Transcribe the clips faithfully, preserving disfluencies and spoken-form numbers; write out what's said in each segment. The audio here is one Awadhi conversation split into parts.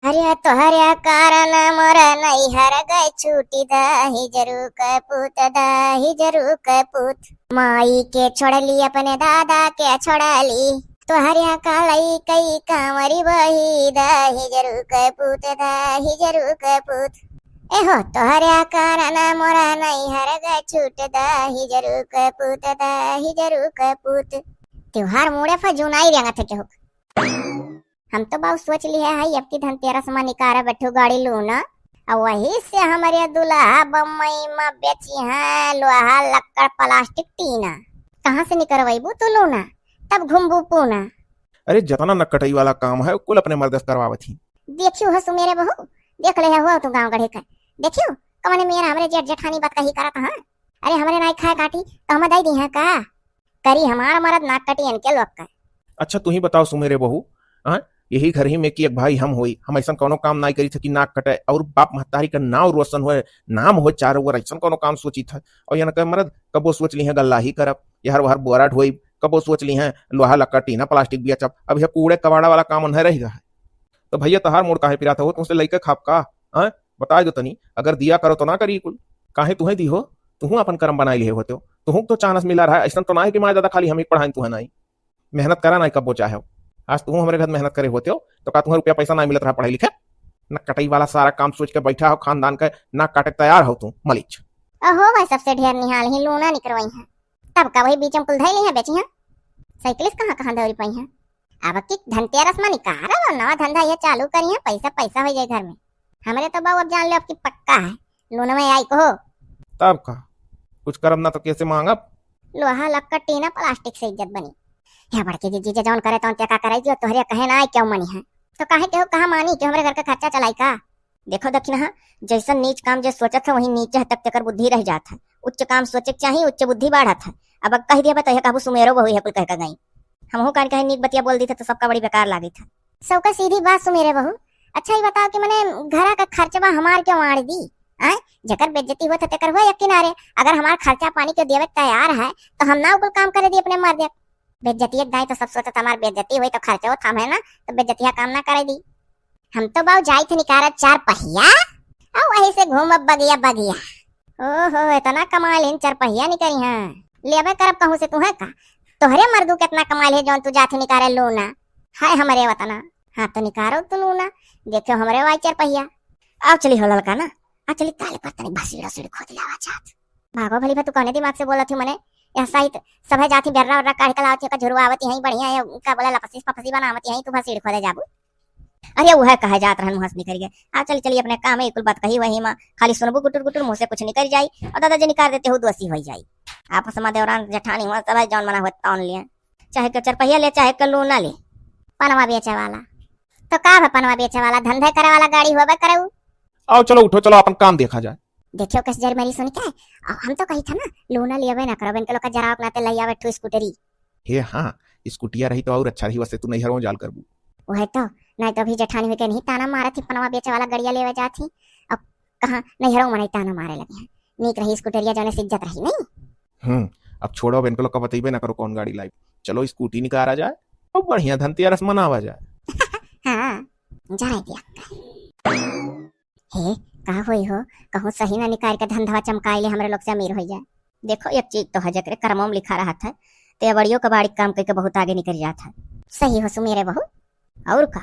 अरे तोहरे कारण मोर नैहर गए छूटी, दहिजरू के पूत, दहिजरू के पूत। माई के छोड़ली अपने दादा के छोड़ली, तोहरे कालई कई कांवरी बही, दहिजरू के पूत, दहिजरू के पूत। एहो तोहरे कारण मोर नैहर गए छूट, दहिजरू के पूत, दहिजरू के पूत। त्योहार मुड़े फजूनाई रेंगत है केहू। हम तो बाऊ सोच लिहे हई, अब की धनतेरस मा निकारा बैठू गाड़ी लूना, और वही से हमरे दुल्हा बम्बई मा बेची है लोहा लक्कड़ प्लास्टिक टीना। कहाँ से निकरवैबू तू लूना, तब घूमबू पूना। अरे जतना नकटई वाला काम है कुल अपने मर्द से करवावत ही। देखियो हो सुमेरे बहू, देख ले हो तू गाँव गढ़े का। देखियो कवने मेर हमरे जेठ जेठानी बतकही करत हैं। अरे हमरे नाई खाए काटी तो हम दई दी हैं का? करी हमार मरद नाक कटी इनके लोग का। अच्छा तू ही बताओ सुमेरे बहू, हाँ, यही घर ही में कि एक भाई हम होई, हम ऐसन कौनो काम नाई करी थे कि नाक कटे और बाप महतारी का नाव रोशन होए, नाम हो चारों ओर, ऐसन कौनो काम सोची था। और यनके मरद कबो सोच ली हैं गल्ला ही करब, यहर वहर बोरा ढोई, कबो सोच ली हैं लोहा लक्का टीना प्लास्टिक बेचब। अब यह कूड़े कबाड़ा वाला काम उन्हें रह गया है। तो भैया तहार मूड़ काहे पिरात हो, तुमसे लइके खाब का? हाँ, बताए दो तनी, अगर दिया करो तो ना करी कुल। काहे तुहें दी हो? तुहूँ अपन करम बनाए लिए होते हो, तुहूँ तो चानस मिला रहा है। ऐसा तो ना है कि माँ दादा खाली हम ही पढ़ाइन तुहें नाई। मेहनत करा नाई कब्बो चाहे हो। आज तुहूँ हमरे घर मेहनत करे होते हो तो का तुहें रुपया पैसा नाई मिलत रहा पढ़ाई लिखे? न कटई वाला सारा काम सोच के बैठा हो, खानदान के ना काटे तैयार हो तू मलिच। ओहो भाई, सबसे ढेर निहाल ही लूना निकरवई है। तब का वही बीच में कुल धई ली है बेची है। साइकिलिस कहाँ कहाँ दौरी पाई है। अब की धनतेरस मा निकारा और नवा धंधा ये चालू करी है, पैसा पैसा हो जाए घर में। हमरे तो बाऊ अब जान लो अब की पक्का है, लूना में आई कहो। तब का, कुछ करब ना तो कैसे मांगब? लोहा लक्का टीना प्लास्टिक से इज्जत बनी। या बड़की जीजी जे जौन करे तौन ते का कराई दियो, तोहरे कहे ना आई क्यों मनी है। तो काहे केहू कहा मानी कि हमरे घर का खर्चा चलाई का? देखो दखिनहा, जैसन नीच काम जे सोचत है वही नीचे तक तेकर बुद्धि रह जात है। उच्च काम सोचे के चाही, उच्च बुद्धि बाढ़त है। अब कह दिया तो यह कहबू सुमेरो बहू है कुल कह के गई। हमहू कान कहे नीक बतिया बोल दी थे तो सबका बड़ी बेकार लागी था। सबका सीधी बात सुमेरे बहू। अच्छा ये बताओ कि मने घरा का खर्चवा हमार क्यों आड़ दी? आय, जेकर बेइज्जती होत है तेकर हुआ एक किनारे। अगर हमार खर्चा पानी के देवे के तैयार है तो हम ना कुल काम करे दी अपने मर्द। बेइज्जती एक दाई तो सब सोचत हमार बेइज्जती हुई तो खर्चो थाम है ना, तो बेइज्जतिया काम ना करे दी। हम तो बाऊ जाई थे निकारब चार पहिया, और वहीं से घूमब बगिया बगिया। ओहो, इतना कमा लेन चार पहिया निकरी हैं। लेबे करब कहूँ से तुहें का? तोहरे मर्दू कितना कमा ले जौन तू जाथे निकारे लूना। हाय हमरे वतना। हाँ तो निकारो तू लूना। देखो हमरे वाई चार पहिया। आओ चली हो ललका ना। आ चली काले पर तनी भसीड़ा सीढ़ी खोद लावा चाहत। भागो भली भा तू कौने दिमाग से बोलत ही मने? यह साइत सभे जात ही बेर्रा वर्रा काढ़ के लावत ही का झुरवावत ही बढ़िया है का बोला लपसी पपसी बनावत ही तू भसीड़ खोदे जाबू। अरे वह कहे जात रहन मुँह से निकल गए। आ चली चली अपने काम है कुल बात कही वही माँ खाली सुनबू गुटुर गुटुर मुँह से कुछ निकल जाई और दादा जी निकाल देते हो दोषी हो जाई। आपस में देवरान जेठानी हुआ सब जौन मना हुआ तौन लिए। चाहे के चरपहिया ले चाहे के लूना ले। पनवा बेचे वाला। तो का है पनवा बेचे वाला, धंधे करे वाला गाड़ी होबे करे उ। आओ चलो उठो, चलो अपन काम देखा जाए। देखियो कस जर मेरी सुन के, आ, हम तो कही था ना, लूना लियावे ना करो, इनके लोग का जरावक नाते लई आवे ठू स्कूटरी। हे हाँ, स्कूटिया रही तो और अच्छा रही, वैसे तू नैहरों जाल करबू। वह तो, नहीं तो अभी जेठानी हुई के नहीं ताना मारत ही, पनवा बेचे वाला गड़िया लेवे जात ही, अब कहाँ नैहरों में नहीं ताना मारे लगे हैं। नीक रही स्कूटरिया जाने से इज्जत रही नहीं। हम्म, अब छोड़ो, अब इनके लोग का बतइबे ना करो कौन गाड़ी लाई। चलो स्कूटी निकारा जाए और बढ़िया धनतेरस मनावा जाए। हाँ, जाए दिया। हे, का होई हो, कहूँ सही ना निकाल के धंधवा चमकाए ले हमरे लोग से अमीर हो जाए। देखो एक चीज तो है, जेकरे कर्मों में लिखा रहत है, ते अबड़ियों का बाड़ी काम करके बहुत आगे निकल जात है। सही हो सुमेरे बहू। और का,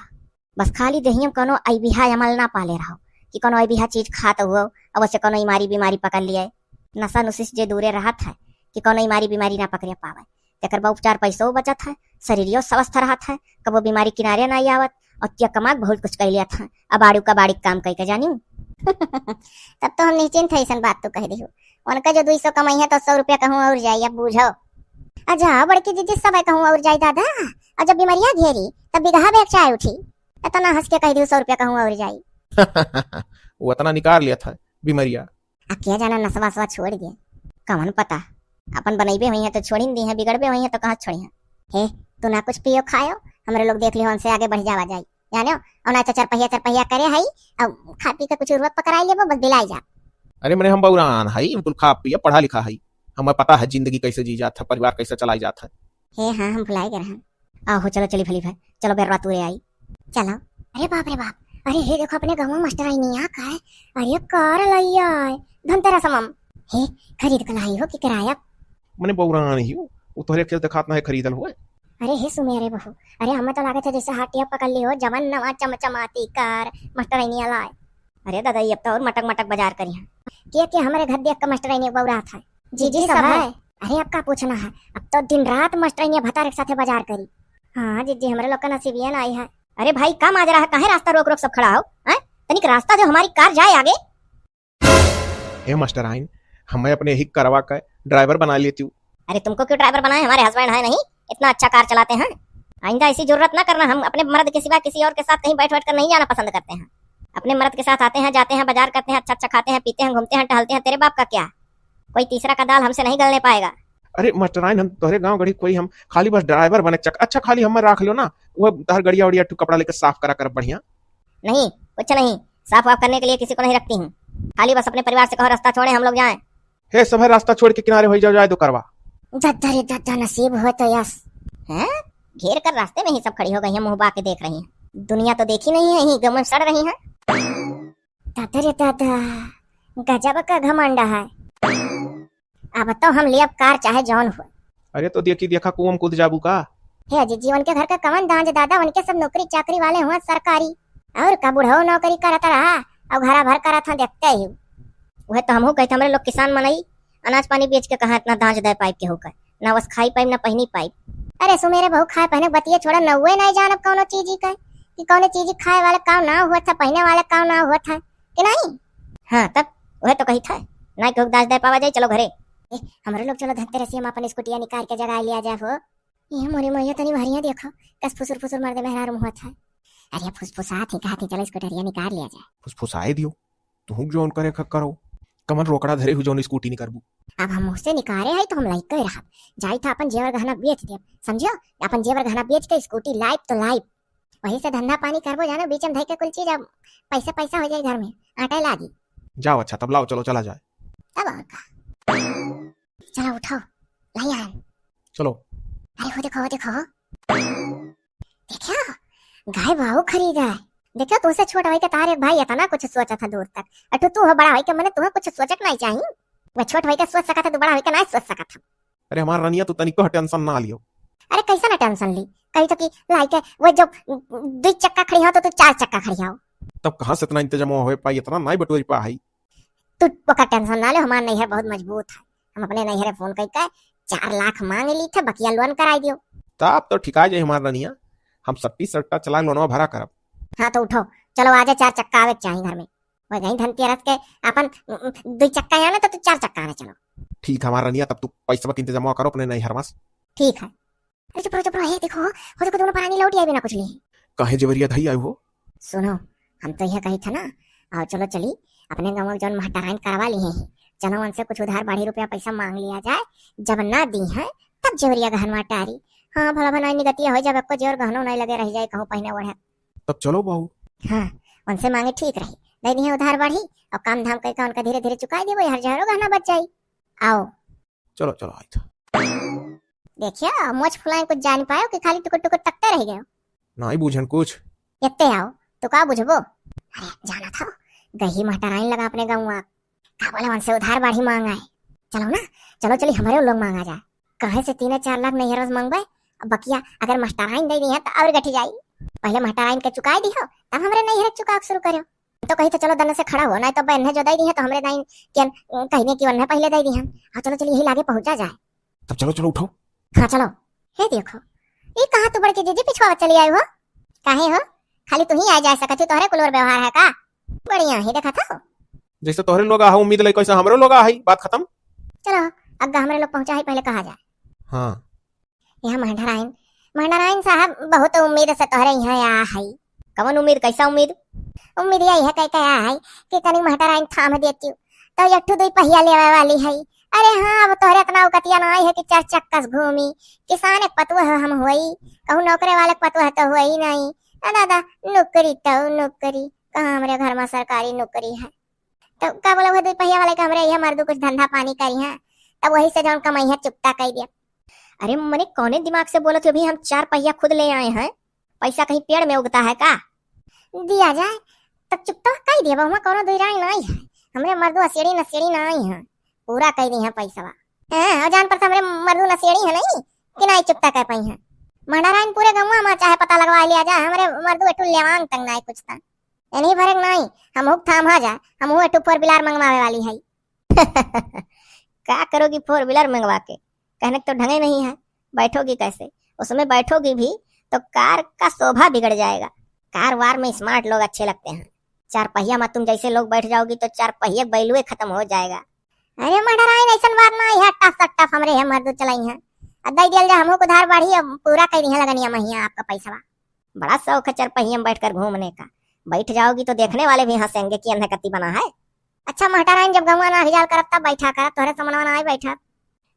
बस खाली देहियम कौनो अइबिहा अमल ना पाले रहो कि कौनो अइबिहा चीज खात हुओ, अब से कौनो इमारी बीमारी पकड़ लिए। नशा नुशी से जे दूरे रहत है कि कौनो इमारी बीमारी ना पकड़े पावे, तेकर बा उपचार पैसो बचत है, शरीरियो स्वस्थ रहत है, कबो बीमारी किनारे ना आवत, और तिया कमा के बहुत कुछ कर लिया था। अब आड़ू का बाड़ी काम कई के जानी। तब तो हम निश्चिंत है, ऐसन बात तो कह दी हो। उनका जो दुई सौ कमाई है तो सौ रुपया कहूँ और जाई, अब बूझो। अच्छा बड़की जीजी, सब कहूँ और जाई दादा, और जब बीमारिया घेरी तब बिगहा बेग चाय उठी। इतना हंस के कह दी, सौ रुपया कहूँ और जाई। वो इतना निकाल लिया था बीमारिया। आ क्या जाना नसवा सवा छोड़ दिए, कौन पता। अपन बनैबे हुई है तो छोड़िन दी है, बिगड़बे हुई है तो कहाँ छोड़ी है। हे, तू ना कुछ पियो खायो, हमरे लोग देख लियो, हमसे आगे बढ़ जावा जाई, जानो। और ना तो चरपहिया चरपहिया करे हई, अब खा पी के कुछ उर्वक पकड़ाई लेबो, बस बिलाई जा। अरे मने हम बौरान हई, बिल्कुल खा पिया पढ़ा लिखा हई, हमें पता है जिंदगी कैसे जी जात है, परिवार कैसे चलाई जात है। हे हाँ, हम भुलाई गए रहन। आहो, चलो चली भली भाई, चलो बेरवा तू रे आई। चलो। अरे बाप रे बाप, अरे हे देखो, अपने गाँव में मास्टराइनिया का है। अरे कार लइया है धनतेरस मम। हे, खरीद के लाई हो कि किराया? मने बौरा नहीं हो, वो तोहरे खेल दिखात ना है खरीदल हुए। अरे हे सुमेरे बहू, अरे हमें तो लागत है जैसे हाटिया पकड़ ली हो, जवन नवा चमचमाती कार मास्टराइनिया लाए। अरे दादा, ये अब तो और मटक मटक बाजार करी हैं। के के हमरे घर देख के मास्टराइनिया बौरात है। जीजी सब है। अरे अब का पूछना है, अब तो दिन रात मास्टराइनिया भतारे के साथे बाजार करी। हाँ जीजी, हमरे लोग का नसीबिया ना आई है। अरे भाई, का माजरा है, काहे रास्ता रोक रोक सब खड़ा हो, हैं? तनिक रास्ता दो, हमारी कार जाए आगे। ए मास्टराइन, हमें अपने ही करवा का ड्राइवर बना लेती हूँ। अरे तुमको क्यों ड्राइवर बनाए, हमारे हस्बैंड है नहीं, इतना अच्छा कार चलाते हैं। आइंदा ऐसी जरूरत ना करना, हम अपने मर्द के सिवा किसी और के साथ कहीं बैठ बैठ कर नहीं जाना पसंद करते हैं। अपने मर्द के साथ आते हैं, जाते हैं, बाजार करते हैं, अच्छा अच्छा खाते हैं, पीते हैं, घूमते हैं, टहलते हैं, तेरे बाप का क्या? कोई तीसरा का दाल हमसे नहीं गलने पाएगा। अरे मास्टराइन, हम तोहरे गाँव गढ़ी कोई, हम खाली बस ड्राइवर बने चक, अच्छा खाली हमें राख लो ना, वो तहर गड़िया उड़िया ठू कपड़ा लेके साफ करा कर बढ़िया। नहीं, कुछ नहीं, साफ वाफ करने के लिए किसी को नहीं रखती हूँ, खाली बस अपने परिवार से कहो रास्ता छोड़े, हम लोग जाएं। हे सब है, रास्ता छोड़ के किनारे हो जाओ, जाए दो करवा। दद्दा रे दद्दा, नसीब हो तो यस। हैं? घेर कर रास्ते में ही सब खड़ी हो गई हैं, मुंह बा के देख रही हैं। दुनिया तो देखी नहीं है, यहीं गम में सड़ रही हैं। दद्दा रे दद्दा, गजब का घमंड है। अब तो हम लेब कार चाहे जौन हो। अरे तो देखी देखा कुआं में कूद जाबू का? हे अजी जी, उनके घर का कवन दांज दादा, उनके सब नौकरी चाकरी वाले हुआ सरकारी। और का बुढ़ऊ नौकरी करत रहा, और घरा भर करत हैं देखते ही। वह तो हमहू कहते, हमरे लोग किसान मनई, अनाज पानी बेच के कहाँ इतना दांज दे पाइब केहू का, ना बस खाई पाइब ना पहिनी पाइब। अरे सुमेरे बहू, खाए पहने बतिये छोड़ा, नौवे नहीं जानब कौनो चीजी का, कि कौनो चीजी खाए वाले काम ना हुआ था, पहने वाले काम ना हुआ था कि नहीं। हाँ तब वह तो कही था, ना केहू दांज दे पावा जाए, चलो घरे। ए, हमरे लोग चलो धनतेरसिया में अपन स्कूटिया निकाल के जगा लिया जाए हो। ये मोरी मैया, तनी भरिया देखो, कस फुसुर फुसुर मर्दे मेहरारू मुँह था। अरे फुसफुसात ही कहती, चलो स्कूटरिया निकाल लिया जाए। फुसफुसाए दियो, तुहू जौन करे ख-, करो। कमन रोकड़ा धरे हु जौन स्कूटी निकरबू। अब हम मुँह से निकारे है तो हम लइके रहब। जाई था अपन जेवर गहना बेच देब, समझियो? अपन जेवर गहना बेच के स्कूटी लाइब तो लाइब। वही से धंधा पानी करबो जानो, बीच में धई के कुल चीज अब पैसा पैसा हो जाए घर में, आटे लागी। जाओ अच्छा, तब लाओ, चलो चला जाए। तब और का। चलो उठाओ, लाई आन। चलो। अरे हो देखो, हो देखो। देखियो, गाय बाऊ खरीदा है। देखियो, तुमसे छोट होई के तार एक भाई इतना कुछ सोचा था दूर तक। अठू तू हो बड़ा होई के मने तुम्हें कुछ सोचक नहीं चाहिए। वह छोट होई के सोच सका था, तू बड़ा होई के नहीं सोच सका था। अरे हमार रनिया, तू तनिको टेंशन ना लियो। अरे कैसे ना टेंशन ली? कही तो कि लाई के वो जो दुई चक्का खड़ी हो तो तू चार चक्का खड़ी हो। तब कहाँ से इतना इंतजाम हो पाई, इतना नहीं बटोरी पा है। तू ओकर टेंशन ना ले, हमार नैहर बहुत मजबूत है। हम अपने नैहरे फोन कई के चार लाख मांग ली थे, बकिया लोन कराई दियो। तब तो ठिका जाए हमार रनिया, हम सट्टी सट्टा चला लोनवा भरा करब। हाँ तो उठो, चलो आजे चार चक्का आवे के चाही घर में। वह गई धनतेरस के अपन, उम, उम, दुई चक्का आने तो तू चार चक्का आने चलो। ठीक है हमार रनिया, तब तू पैसा के इंतजाम करो अपने नैहर में। ठीक है। अरे चुप रहो, चुप रहो, हे देखो, हो सको दोनों परानी लौट आए बिना कुछ लिए। काहे जेवरिया धई आए हो? सुनो, हम तो यह कही था ना, आओ चलो चली, अपने गाँव में जौन महटराइन करवा ली है, चलो उनसे कुछ उधार बाढ़ी रुपया पैसा मांग लिया जाए, जब ना दी है तब जेवरिया गहनवा टारी। हाँ भला भनाई निगतिया हो, जब एको जेवर गहनो नहीं लगे रह जाए कहूँ पहने ओढ़े। तब चलो बहू। हाँ, उनसे मांगे ठीक रही, दे दी है उधार बाढ़ी और काम धाम करके उनका धीरे धीरे चुकाई देबो, हर जहरो गहना बच जाई। आओ। चलो चलो आई था। देखियो मोछ फुलाए कुछ जान पायो कि खाली टुकुर टुकुर तकते रह गयो। नहीं बूझन कुछ। एत्ते आओ, तो का बुझबो? अरे जाना था, गही महटराइन लगा अपने गाँव। का बोले उनसे उधार बाढ़ी मांग आए। चलो ना, चलो चली हमरे लोग मांगा जाए। कहे से तीन चार लाख नैहर से मांगबे, अब बकिया अगर महटराइन दे दी है तो और गठी जाई। पहले महटराइन के चुकाई दी हो, तब हमरे नैहर चुकाव शुरू करो। तो कही तो चलो दन से खड़ा हो, नहीं तो बहन जो दे दी है तो हमरे दाइन के कहिने की वन्ने पहले दे दी है। हाँ चलो चलिए यही लागे पहुंचा जाए। तब चलो चलो उठो। हाँ चलो। हे देखो, ई कहाँ तू बड़के जीजी पिछुआ चली आई हो? काहे हो? खाली तू ही आ जा सकत हो, तोहरे कुल और व्यवहार है का? बढ़िया ही देखा था। जैसे तोहरे लोग आहा उम्मीद लई, कैसे हमरो लोग आही, बात खत्म। चलो, अग्गा हमरे लोग पहुँचा है, पहले कहा जाए। हाँ। यह महंडराइन, महंडराइन साहब बहुत उम्मीद से तोहरे यहाँ आया है। कवन उम्मीद, कैसा उम्मीद? उम्मीद यही है कह के आया है कि तनी महंडराइन थाम देती हूँ, तो एक ठो दुई पहिया लेवे वाली है। अरे हाँ, अब तोहरे इतना उकतिया ना है कि चार चक्का से घूमी। किसान एक पतुआ हम होई, कहूँ नौकरे वाले पतुआ तो होई नहीं। आ दादा, नौकरी तो नौकरी, कहाँ हमरे घर में सरकारी नौकरी है? तो का बोला, वो दुई पहिया वाले का हमरे यहाँ मर्दू कुछ धंधा पानी करी है, तब वही से जौन कमाई है चुकता कर दिया। अरे मने कौने दिमाग से बोलत हो, अभी हम चार पहिया खुद ले आए हैं, पैसा कहीं पेड़ में उगता है का? दिया जाए, अब चुकता कइ दिया, बहुआ कौनो दुइ राय नाई है। हमरे मर्दू असेड़ी नसेड़ी नाई है, पूरा कइ दिहैं पैसवा। हाँ, और जान पड़ता हमरे मर्दू नसेड़ी है नहीं, कि नाई चुकता कइ पइहैं। मंडराइन पूरे गौवा मा चाहे पता लगवा लिया जाए, हमरे मर्दू एठू लेवांग तक नाई कुछ ता। एनही भरे के नाई, हमहू के थाम्हा जाए, हमहू एठू four wheeler मंगवावे वाली है। क्या करोगी four wheeler मंगवा के? कहने के तो ढंगे नहीं है, बैठोगी कैसे? उसमें बैठोगी भी तो car का शोभा बिगड़ जाएगा। Car वार में smart लोग अच्छे लगते हैं, चार पहिया में तुम जैसे लोग बैठ जाओगी तो चार पहिया बैलुए खत्म हो जाएगा। अरे मंडराइन, ऐसन बात ना है, टफ से टफ हमरे है मर्दू चलाई है। अब दे दियल जा, हमहू के उधार बढ़ी, अब पूरा कइ दिहैं लगनिया महिया आपका पैसवा। बड़ा शौक है चार पहिया में बैठकर घूमने का, बैठ जाओगी तो देखने वाले भी हंसेंगे कि एन्हे कत्ती बना है। अच्छा महटराइन, जब गौवा नाक जाल करब तब बैठा करब, तोहरे समनवा नाई बैठब।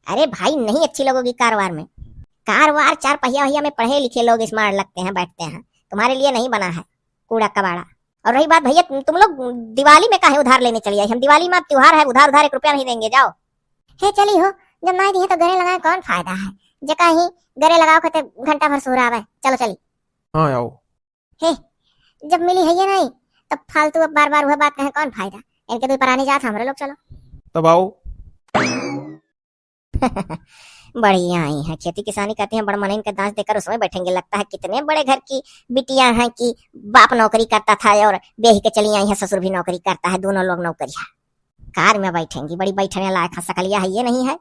अरे भाई, नहीं अच्छी लगोगी car वार में। Car वार चार पहिया वहिया में पढ़े लिखे लोग smart लगते हैं, बैठते हैं, तुम्हारे लिए नहीं बना है कूड़ा कबाड़ा। और रही बात भैया, तुम, तुम लोग दिवाली में काहे उधार लेने चली आई? हम दिवाली में, अब त्योहार है, उधार उधार एक रुपया नहीं देंगे, जाओ। हे चली हो, जब नाई दिहैं तो गले लगाए कौन फायदा है? जेका ही गले लगाओ खते घंटा भर सुहरावे, चलो चली। हाँ आओ। हे, जब मिली है ये नहीं, तब फालतू अब बार बार वह बात कहे कौन फायदा? इनके दुइ परानी जात हमरे लोग चलो। तब आओ। बढ़िया आई है, खेती किसानी करती हैं, बड़ मनइन का दांच देकर उसमें बैठेंगे। लगता है कितने बड़े घर की बिटिया हैं कि बाप नौकरी करता था और बेही के चली आई हैं, ससुर भी नौकरी करता है, दोनों लोग नौकरिया। Car में बैठेंगी, बड़ी बैठने लायक है, सकलिया है ये नहीं है।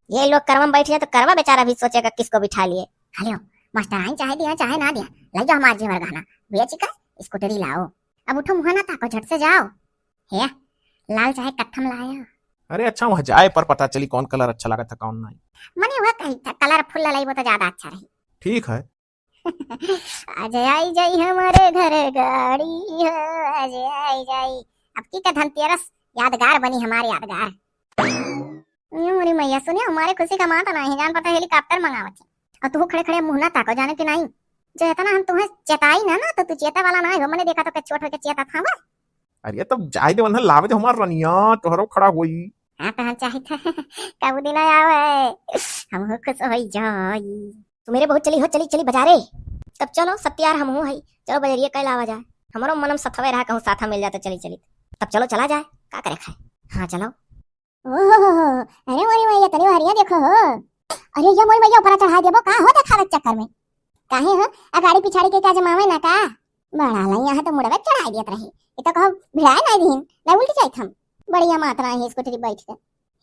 ये लोग करवा में बैठ जाए तो करवा बेचारा भी सोचेगा किसको बिठा लिए। हेलो, मास्टराइन चाहे दिया चाहे ना दिया, ले जाओ हमार जेवर गहना, बेची का स्कूटरी लाओ। अब उठो मुँह ना ताको, झट से जाओ। हे, लाल चाहे कत्था में लाया। अरे अच्छा, वहाँ जाए पर पता चली कौन colour अच्छा लागत है, कौन नहीं। मने वह कही था, colourful लइबो तो ज्यादा अच्छा रही। ठीक है। आज आई जाई हमारे घर गाड़ी हो, आज आई जाई। अब की का धनतेरस यादगार बनी, हमारे यादगार। ये मोरी मैया, सुनिया, हमारे खुशी का माता नहीं है, जान पड़ता helicopter मंगावत है। और तू खड़े खड़े मुँह ना ताको, जाने कि नहीं? जो इतना हम तुम्हें चेताई ना, ना तो तू चेता वाला ना हो, मने देखा तो के चोट होके चेता था बस। अरे तब जाए दे, वंदन लावे दे हमार रनिया, तोहरो खड़ा होई। हाँ तो हम चाहे थे कब दिन आवे, हम हो खुश होई जाई। तू मेरे बहुत चली हो, चली चली बजारे। तब चलो सब तैयार हम हो हई, चलो बजरिया कल आवा जाए। हमरो मनम सथवे रहा कहूँ साथा मिल जाता चली चली। तब चलो चला जाए, का करे खाए। हाँ चलो। ओहो, अरे मोरी मैया, तनी हरिया देखो हो। अरे ये मोरी मैया, ऊपर चढ़ा देबो का हो देखावे के चक्कर में? काहे हो? आ गाड़ी पिछाड़ी के का जमावे ना का? बड़ा ला यहाँ तो मुड़वे चढ़ाई देत रही। ये तो कहो भिड़ाए ना दीन, ना उल्टी जाइत हम। बढ़िया मात रही स्कूटरी बैठ के।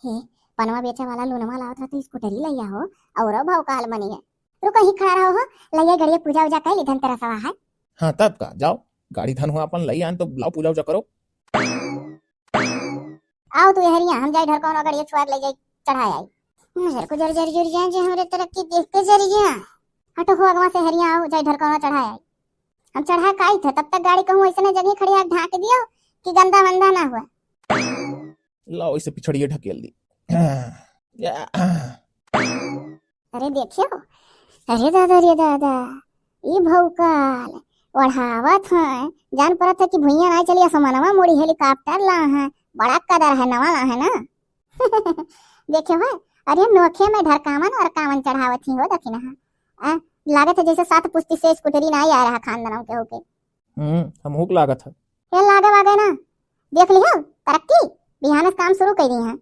हे, पनवा बेचे वाला लोनवा लावत रहा तो स्कूटरी लैया हो, और भाव काल मनी है। रुको ही खड़ा रहो हो, लैया गड़िया पूजा उजा कर ली, धनतेरसवा है। हाँ तब का, जाओ गाड़ी धन हो अपन लैया आन तो लाओ पूजा उजा करो। आओ तू एहरिया, हम जाई ढरकौन गड़िया छुआ के ले जाई, चढ़ाए आई। नजर को जर जर जर जाए जे हमरे तरक्की देख के जर गया। हटो हो अगवा से हरिया, आओ जाई ढरकौन चढ़ाए आई। हम चढ़ा काई थे, तब तक गाड़ी कहूँ ऐसे जगह खड़ी आके ढांक दियो कि गंदा वंदा ना हुआ। लाओ इसे पिछड़िए ढकेल दी। या। अरे देखियो, अरे दादा रे दादा, ई भौकाल ओढ़ावत हैं, जान पड़त है कि भुइयां ना चली, असमनवा मुड़ी helicopter ला है, बड़ा कदर है, नवा ला है ना। देखियो है, अरे नोखे में ढरकावन और कावन चढ़ावत ही हो दखिना है। आ, लागत है जैसे सात पुस्ती से स्कूटरी ना आ रहा खानदानों के होके। हम्म, हमहू के लागत है। हे लागे वागे ना, देख लिहो तरक्की, बिहान से काम शुरू कर दी है।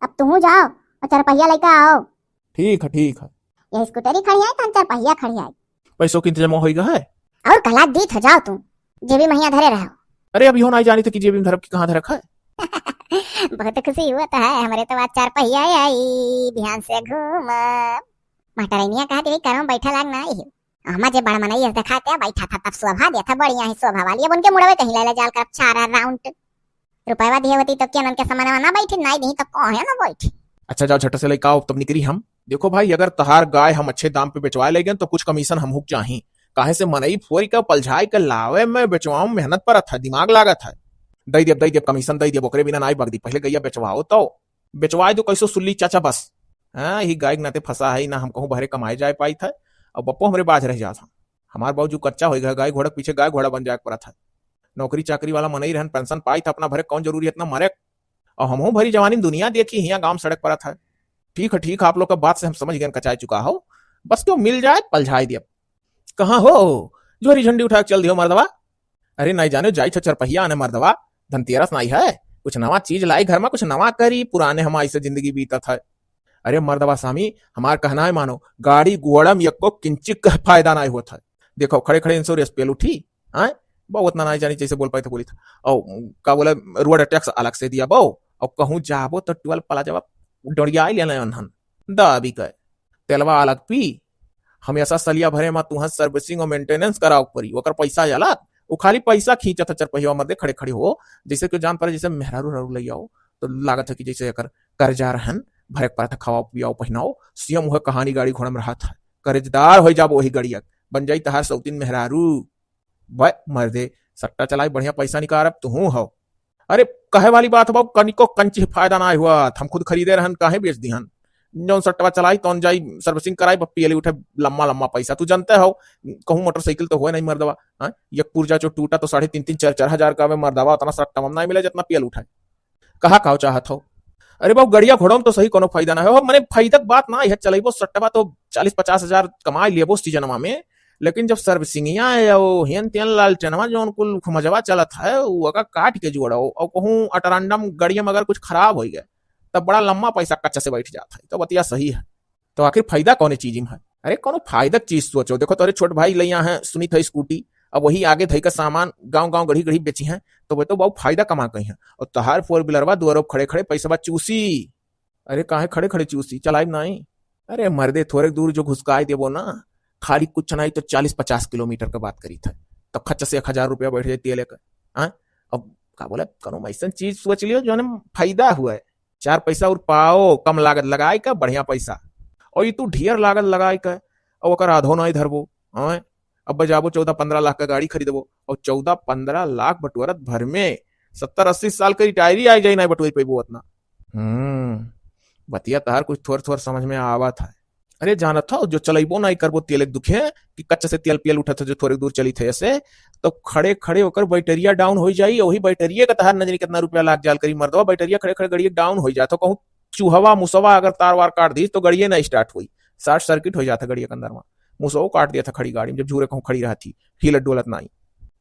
अब तुहू जाओ और चरपहिया लेके आओ। ठीक है, ठीक है। ये स्कूटरी खड़ी आई तो हम चरपहिया खड़ी आई। पैसों के इंतजाम होई गा है? और कला दी था, जाओ तुम, जेबी महिया धरे रहो। अरे अभी हो ना जानी थे कि जेबी में धरब की कहाँ धरक है। बहुत खुशी हुआ तो है, हमारे तो आज चरपहिया आई, बिहान से घूम। महटरैनिया कहा कि करम बैठा लाग ना आई। अम्मा जे बड़ मनई अस देखाते बैठा था, तब शोभा दिया था, बढ़िया ही शोभा वाली। अब उनके मुड़वे कहीं ले ले जाल कर चार round। रुपयवा दिए होती तो क्या उनके सामानवा ना बैठी, नहीं दी तो कहे ना बैठी। अच्छा जाओ झट से लेके आओ, तब निकरी हम। देखो भाई, अगर तहार गाय हम अच्छे दाम पे बेचवाए ले गए तो कुछ commission हमहू के चाही। काहे से मनई फोरी का पलझाई का लावे में बेचवाओ में मेहनत परत है, दिमाग लागत है। दई देब, दई देब, commission दई देब, ओकरे बिना नाई बगदी। पहले गैया बेचवाओ तो। बेचवाए दो कैसो सुल्ली चाचा बस। हाँ, यही गाय के नाते फंसा है, ना हम कहूँ बहरे कमाए जाए पाई था। अब बप्पो हमरे बाझ रह जात हैं। हमार बाबू जो कच्चा होई गया, गाय घोड़ा के पीछे गाय घोड़ा बन जाए के परत है। नौकरी चाकरी वाला मनई रहन, pension पाई था, अपना भरे कौन जरूरी है इतना मरे। और हमहूँ भरी जवानी में दुनिया देखी, हियाँ गाँव सड़क परत है। ठीक है, ठीक है, आप लोग का बात से हम समझ गए, कचाई चुका हो। बस क्यों मिल जाए, पलझाई दिया। कहाँ हो? झोरी झंडी उठा के चल दियो मर्दवा। अरे नाहीं जाने, जाई छ चरपहिया आने मर्दवा, धनतेरस नाहीं है, कुछ नवा चीज लाई घर मा, कुछ नवा करी, पुराने हमार ऐसे जिंदगी बीतत है। अरे मर्दवा सामी, हमार कहना है मानो, गाड़ी घोड़ा मा यक्को किंचिक फायदा नाहीं होत है। देखो, खड़े खड़े insurance पेल उठी, आय? बहु उतना नाहीं जानी, जैसे बोल पाई तो बोली था। और का बोला, road tax अलग से दिया बहु, और कहूँ जाबो तो टोल प्लाजा मा डोरिया लेना उन्हन। दाबी के तेलवा अलग पी, हमेशा सलिया भरे मा तुहँ servicing और maintenance करावे परी, ओकर पैसा अलग। उ खाली पैसा खींचत है चरपहिया मर्दे खड़े खड़े हो, जैसे कि जान पड़े, जैसे मेहरारू हरारू लइ आओ, तो लागत है कि जैसे एकर कर्जा रहन, भरे के पड़त है, खावाओ, पियाओ, पहिनाओ, सेम उहे कहानी गाड़ी घोड़ा मा रहत है। कर्जदार होइ जाबो वही गड़िया, बन जाई तहार सौतीन मेहरारू। बे मर्दे, सट्टा चलाई, बढ़िया पैसा निकारब, तुहूँ हो। अरे, कहे वाली बात बा, कनिको कंची फायदा नाहीं हुआ, हम खुद खरीदे रहन, काहे बेच दिहन? जौन सट्टवा चलाई, तौन जाई servicing कराई, बप्पी अली उठे लम्मा लम्मा पैसा। तू जानते हो, कहूँ मोटरसाइकिल तो होए नाहीं मर्दवा, हाँ? एक पुर्जा जो टूटा तो साढ़े तीन तीन, चार चार हजार का आवे मर्दवा, उतना सट्टवा मा नाहीं मिले, जितना पियल उठाए। कहा काव चाहत हो? अरे बाबू, गड़िया घोड़ों मा तो सही, कोनो फायदा ना हो। मने फायदा के बात ना है, चलइबो सट्टवा तो चालीस पचास हजार कमाई लेबो सीजनवा में, लेकिन जब servicingया है, वो हेन तेन लालटेनवा जौन कुल खुमजवा चलत है, वो अगर काट के जोड़ो और कहूँ अटरांडम गड़िया मा अगर कुछ खराब होइ गए, तब बड़ा लम्मा पैसा कच्चा से बैठ जात है। तो बतिया सही है। तो आखिर फायदा कौने चीज मा है? अरे, कौनो फायदा के चीज सोचो। देखो, तोरे छोट भाई लइया है, सुनित है scooty, अब वही आगे धई का सामान गाँव गाँव गढ़ी गढ़ी बेची है, तो वो तो बहुत फायदा कमा गई है। और तहार four wheelerवा दुआरो खड़े खड़े पैसवा चूसी। अरे, काहे खड़े खड़े चूसी, चलाइब नाहीं? अरे मर्दे, थोड़े दूर जो घुसकाई देबो ना, खाली कुछ नाहीं तो चालीस पचास किलोमीटर का बात करी था, तो खच्च से एक हजार रुपया बैठ जाए तेल का। हाँ, अब का बोला, कौनो ऐसन चीज सोच लियो जौन फायदा हुआ है। चार पैसा और पाओ, कम लागत लगाए का बढ़िया पैसा। और ये तू ढेर लागत लगाए का, और ओकर आधो नाहीं धरबो। हाँ, अब जाबो चौदह पन्द्रह लाख का गाड़ी खरीदबो, और चौदह पन्द्रह लाख बटोरत भर में सत्तर अस्सी साल के रिटायरी आ जाई, नाहीं बटोर पैबो उतना। हम्म, बतिया तहार कुछ थोर थोर समझ में आवत है। अरे जानत हो, जो चलइबो नाहीं करबो तेल के दुखे, कि कच्चा से तेल पियल उठत है, जो थोड़े दूर चली थे ऐसे, तो खड़े खड़े ओकर बैटरिया down होइ जाई, वही बैटरिया का तहार न जानी कितना रुपया लाग जाल करी मर्दवा, बैटरिया खड़े खड़े गड़िया down होइ जात हो, कहूँ चूहवा मुसवा अगर तार वार काट दी तो गड़िया ना start हुई, short circuit होइ जात है गड़िया के अंदर मा, मुसवो काट दिया था खड़ी गाड़ी में, जब झूरे कहूँ खड़ी रहती, हिलत डोलत नाहीं।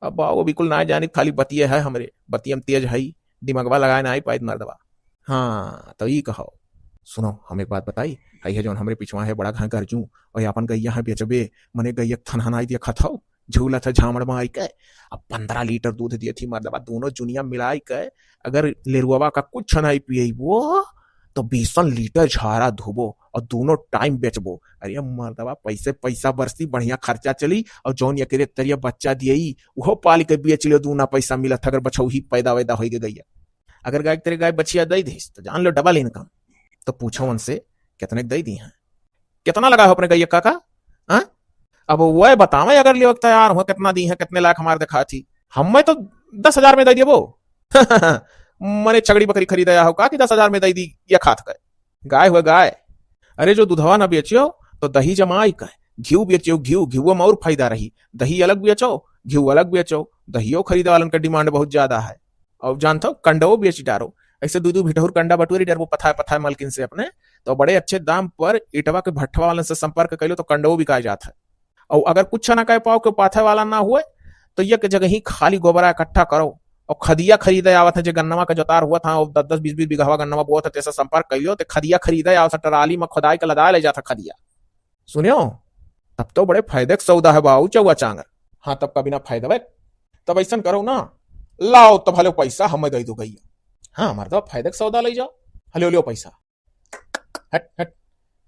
अब बाबू बिल्कुल ना जानी, खाली बतिये है हमरे, बतिये में तेज है, दिमगवा लगाए ना आई पाइत मर्दवा। हाँ, तो ई कहो। सुनो, हम एक बात बताई, हई है जौन हमरे पिछवा है बड़ा घाय गरजू, और अपन गैया है बेचबे, मने गैया के थनहनाई दिया खत हो, झूलत है झामड़ में आई के, अब पन्द्रह लीटर दूध दिए थी मर्दवा, दोनों जुनिया मिलाई के, अगर लेरुआ का कुछ नहीं पियबो, तो बीसन लीटर झारा धोबो और दोनों टाइम बेचबो। अरे मर्दवा, पैसे पैसा बरसी, बढ़िया खर्चा चली, और जौन एकरे तरिया बच्चा दियई, उहो पाली के बेच लियो, दूना पैसा मिलत, अगर बछौही पैदा वैदा होई के गैया। अगर गाय के तरे गाय बछिया दे दिस, तो जान लो double income। तो पूछो उनसे, कितने के दे दी हैं? कितना लगा हो अपने गैया काका? हाँ? अब वह बतावे, अगर लेवे के तैयार हो, कितना दी है, कितने लाख हमार दिखा थी, हमें तो दस हजार में दे देबो। मने छगड़ी बकरी खरीदे हो का कि दस हजार में दे दी या खात का? गाय हुआ गाय। अरे जो दूधवा ना बेचियो, तो दही जमाई का, घीव बेचियो, घीव, घीव में और फायदा रही। दही अलग बेचो, घीव अलग बेचो, दहियो खरीदे वालन का demand बहुत ज्यादा है। और जानत हो, कंडवो बेच डारो। ऐसे दू दू भिठहुर कंडा बटोरी डरबो पथाए पथाए मलकिन से अपने, तो बड़े अच्छे दाम पर ईटवा के भट्ठवा वालन से संपर्क कैलो तो कंडवो बिकाए जात है। और अगर कुछ ना कह पाओ कि पाथे वाला ना हुए, तो ये के जगह ही खाली गोबरा इकट्ठा करो और खदिया खरीदे आवत है, जे गन्नवा का जोतार हुआ था, और दस दस बीस बीस बीघवा गन्नवा बोत है, तेसे संपर्क कैलो तो खदिया खरीदे आवत है, ट्राली में खोदाई के लदाए ले जात है खदिया। सुनियो, तब तो बड़े फायदे के सौदा है बाऊ चौवा चांगर। हाँ, तब का बिना फायदा बे? तब ऐसन करो ना, लाओ तब हलो पैसा हमें दे दो गैया। हाँ, मर्दवा फायदे के सौदा ले जाओ, हलो लियो पैसा। हट, हट,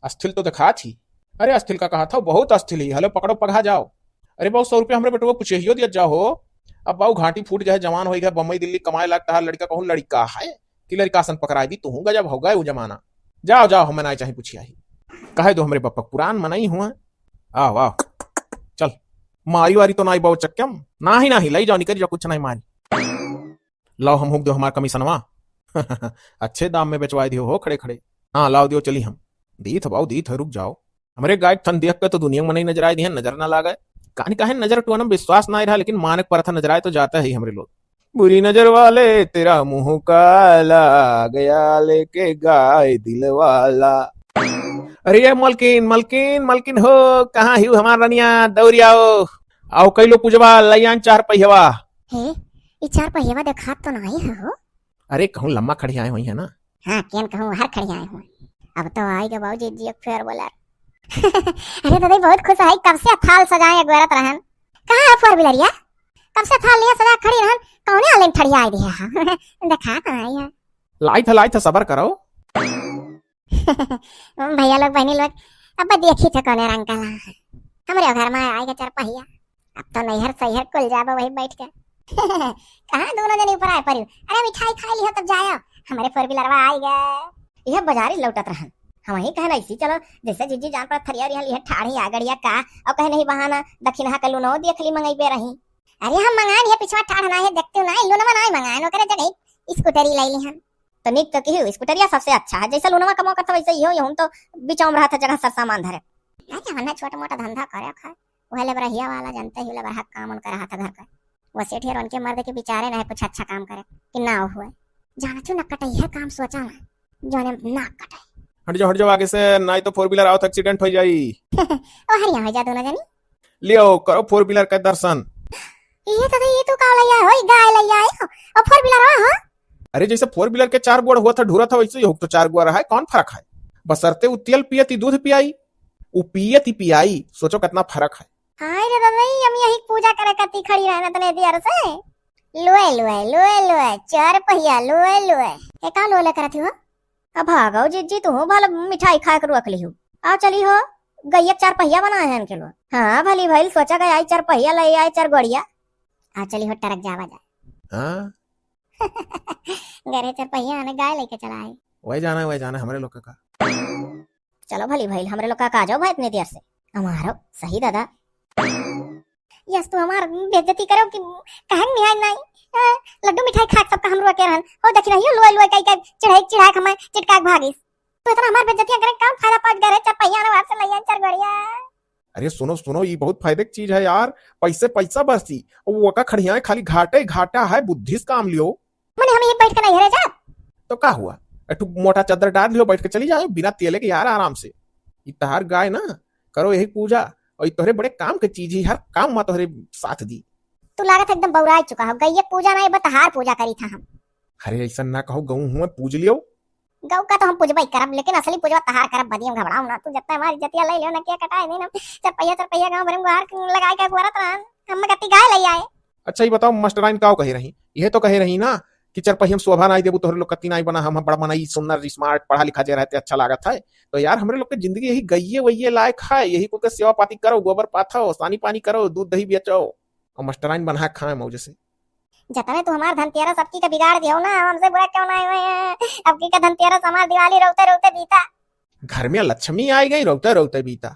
अस्थिल तो दिखा थी। अरे अस्थिल का कहा था, बहुत अस्थिल ही, हलो पकड़ो पगहा जाओ। अरे बाऊ, सौ रुपया हमरे बेटवा पुछेहियो दिया जाओ हो। अब बाऊ घाटी फूट जाए, जवान होई गए, बम्बई दिल्ली कमाए लाग तहार लड़का कहूँ लड़का है कि लड़का सन पकड़ाई दी, तुहूँ गजब हो गए वो जमाना। जाओ, जाओ, हमें ना चाही पुछिया ही। कहे दो हमरे बप्पा पुरान मनई हुआ। आओ, आओ। चल, मारी वारी तो नाई बाऊ चक्कम? नाही, नाही, लई जाओ, निकल जाओ, कुछ नाही मारी। लाओ, हम हुक दो हमार कमीशनवा। अच्छे दाम में बेचवाए दियो हो खड़े खड़े। हाँ, लाओ दियो, चली हम। दीत बाऊ, दीत है, रुक जाओ। हमरे गाय के थन देख के तो दुनिया में नहीं नजर आए दिहन, नजर ना लागे। कानी काहे नजर टुअन में विश्वास ना रहा, लेकिन मानक परथा नजर आए तो जाता है हमरे लोग। बुरी नजर वाले तेरा मुंह काला, गया लेके गाय दिल वाला। अरे ये मलकिन, मलकिन, मलकिन हो, कहाँ हिउ हमार रनिया, दौरी आओ। आओ कैलो पूजवा, लैयान चार पहियवा। हे, ई चार पहिया देखात तो नाहीं है हो। अरे, कहूँ लम्मा खड़ियाए होइहैं ना। हाँ, केन कहूँ हर खड़ियाए होइहैं। अब तो आइगा बाबूजी जी एक four wheeler। अरे दादा, बहुत खुश है, कब से थाल सजाए अगोरत रहन। कहाँ है four wheeler या? कब से थाल लिहा सजा खड़ी रहन, कौने आलेन खड़ियाए दिहे हा? देखात नाहीं है। लाइत है, लाइत है, सबर करो। भइया लोग, बहिनी लोग, अब देखी थे कौने रंग का ला। हमरे घर मा आइगा चार पहिया। अब तो नैहर सैहर कुल जाबो वही बैठ के। कहाँ दूनो जनी ऊपर आए परी? अरे मिठाई खाई लिहो तब जायो। हमरे four wheeler वा आइगा। यह बाजारी लौटत रहन। हमही कहन ऐसी चलो, जैसे जिज्जी जान पर थरिया रिहन, लिहे ठाढ़ी आ गड़िया का, और कहे नहीं बहाना, दखिनहा का लूनो देख ली मंगई पे रही। अरे हम मंगान है पिछवा ठाढ़ ना है, देखते ना है, लूनवा ना है मंगान, ओकरे जगह स्कूटरी लाई लिहन। तो नीक तो किही, स्कूटरिया सबसे अच्छा है, जैसे लूनवा कमाओ करता वैसे ही हो, यहूँ तो बिचाऊ में रहत है जगह सर सामान धरे। अरे हमने छोटा मोटा धंधा करे खाए, वह लेबरहिया वाला जानते ही, लेबरहा काम उनका रहत है घर का। वो सेठ यार उनके मर्द के बिचारे ना है कुछ अच्छा काम करे, कि ना हुए। जाना चू ना कटई है काम सोचा ना, जोने ना कटे। हट जाओ, हट जाओ आगे से, नाहीं तो four wheeler आवत accident हो जाई। ओ हरिया हो जा दूनो जनी। लियो, करो four wheeler का दर्शन। ये तो, ये तो का लैया हो, गाय लैया हो, और four wheeler हो, हो? अरे जैसे four wheeler के चार गोड़ हुआ था, ढूरा था, वैसे ही हो तो चार गोड़ है, कौन फर्क है? बसरते उ तेल पियती, दूध पियाई, उ पियती पियाई, सोचो कितना फर्क है। हाय रे दादा, हम यही पूजा करे कती खड़ी रहना तने देर से। लुए, लुए, लुए, लुए, चार पहिया, लुए, लुए। ए, का लुए ले करत हो? अब भागो जिज्जी, तू भल मिठाई खाए के रोक लिहू। आ चली हो, गइया के चार पहिया बनाए हैं इनके लोग। हाँ, भली भइल, सोचा गया आई चार पहिया ले आई चार गोड़िया। आ चली हो, ट्रक जावा जा। हाँ? घरे चार पहिया आने गाय लेके चला आई। वही जाना है, वही जाना है, हमरे लोग का। चलो भली भइल, हमरे लोग का, का जाओ भाई इतने देर से। हमारो सही दादा। यस, तू हमार बेइज्जती करो कि कहन मियाज नाई। हाँ, लड्डू मिठाई खा के सबका हमरो के रहन। हो देखी नहीं, लुए लुए कई कई चिढ़ाई चिढ़ाई के हमारे चिटका के भागिस। तू इतना हमार बेइज्जती करे, काम फायदा पाँच घरे चार पहिया ने वार से लइया चार गोड़िया। अरे सुनो सुनो, ये बहुत फायदे की चीज है यार, पैसे पैसा बरसी। वो का खड़िया है, खाली घाटे घाटा है, बुद्धि से काम लियो। मने हम ये बैठ के नहीं रह जात। तो का हुआ, एक ठो मोटा चद्दर डाल लियो, बैठ के चली जाओ बिना तेले के यार, आराम से। ई तहार गाय ना, करो यही पूजा, और ई तोहरे बड़े काम के चीज ही, हर काम में तोहरे साथ दी। तू लागत एकदम बौराई चुका हो, गइया पूजा ना, ये बतहार पूजा करी था हम। अरे ऐसा ना कहो, गऊ हुआ पूज लियो। गऊ का तो हम पूजबई करब, लेकिन असली पूजवा तहार करब, बदियम घबराओ ना, तू जत्ता हमारी जतिया ले लियो ना, क्या कटाए दिन हम चरपैया चरपैया गाँव भर में गुहार लगाए के अगोरत रहन, हम गति गाय ले आए। अच्छा, ये बताओ, मास्टराइन काव कहे रही? यह तो कहे रही ना कि चरपहिया में शोभा नाई देबू, तोहरे लोग कत्ती नाई बना, हम बड़ा मनई, सुंदर, smart, पढ़ा लिखा जे रहते अच्छा लागत है। तो यार, हमरे लोग के जिंदगी यही गइये वइये लायक है, यही कुल के सेवा पाती करो, गोबर पाथो, सानी पानी करो, दूध दही बेचो, और मास्टराइन बना खाए मौज से। जतने तू हमार धनतेरस अबकी का बिगाड़ दियो ना, हमसे बुरा क्यों ना हुए हैं? अबकी का धनतेरस हमार दिवाली रोते रोते बीता। घर में लक्ष्मी आई गई, रोते रोते बीता।